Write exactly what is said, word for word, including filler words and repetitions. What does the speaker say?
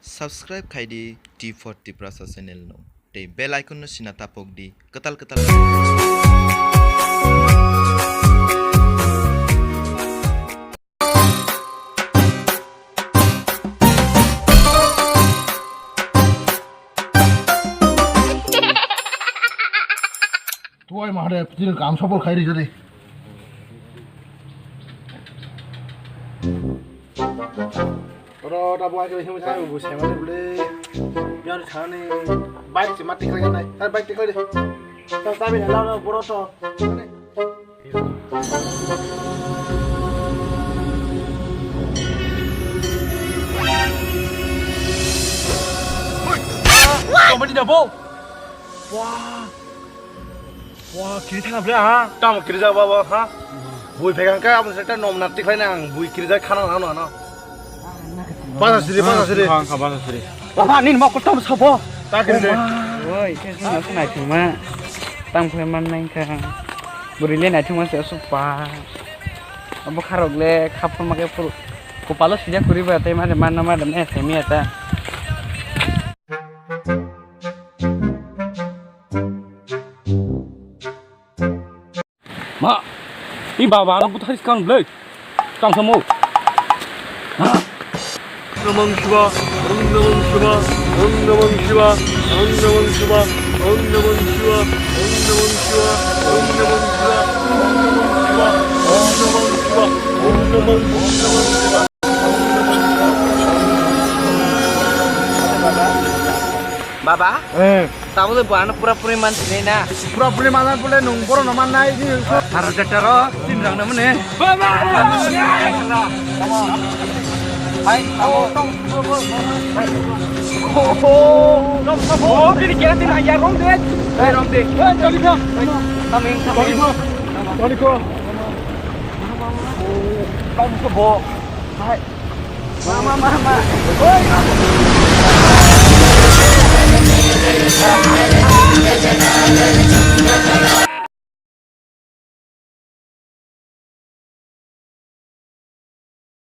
Subscribe khai di T for Tiprasa channel no. Tei bell icon no sina tapok di. Kwtal kwtal. Tuai mahare, pijil kam sapor khai ri jodi. Oro ta buai kiri himu sai bu sai mani bule. Biar thani bike se mati khlai nai. Tar bike tikhlai de. Ta ta bi na la boro to. Somebody double. Wah. Wah, kiri thang bla ha. Tamo kiri ja baba ha. Bui phegang ka amo seta nom na tikhlai nang bui kiri ja khana na no no. Basa siri, basa siri. Baba, basa siri. Baba, nini mok kotom sabo. Ta kiri de. Oi, ke sino se nai thuma. Tang phe man nai kha. Buri le nai thuma se supa. Abo kharok le khapma ke puru. Kupalo sida kuri ba tai mare man na mare me se mi ata. Ma, i baba ano buthai skang blei. Tang samo. Namang Shiva, Om Namang Shiva, Om Namang Shiva, Om Namang Shiva, Om Namang Shiva, Om Namang Shiva, Om Namang Shiva, Om Namang Shiva, Om Namang Shiva, Om Namang Shiva, Om Namang Shiva. Baba, eh, tamo le buano pura puri man sinai na. Pura puri man pule nung boro no man nai ni. Haro jataro tin rang na mane. Baba! Hai, tamo tong. Oh, oh, oh, ini kira tin ayah rong de. Eh, rong de. Eh, jali ka. Kami, kami. Jali ka. Jali ka. Tong ke bo. Hai. Ma, ma, ma, ma. Oi.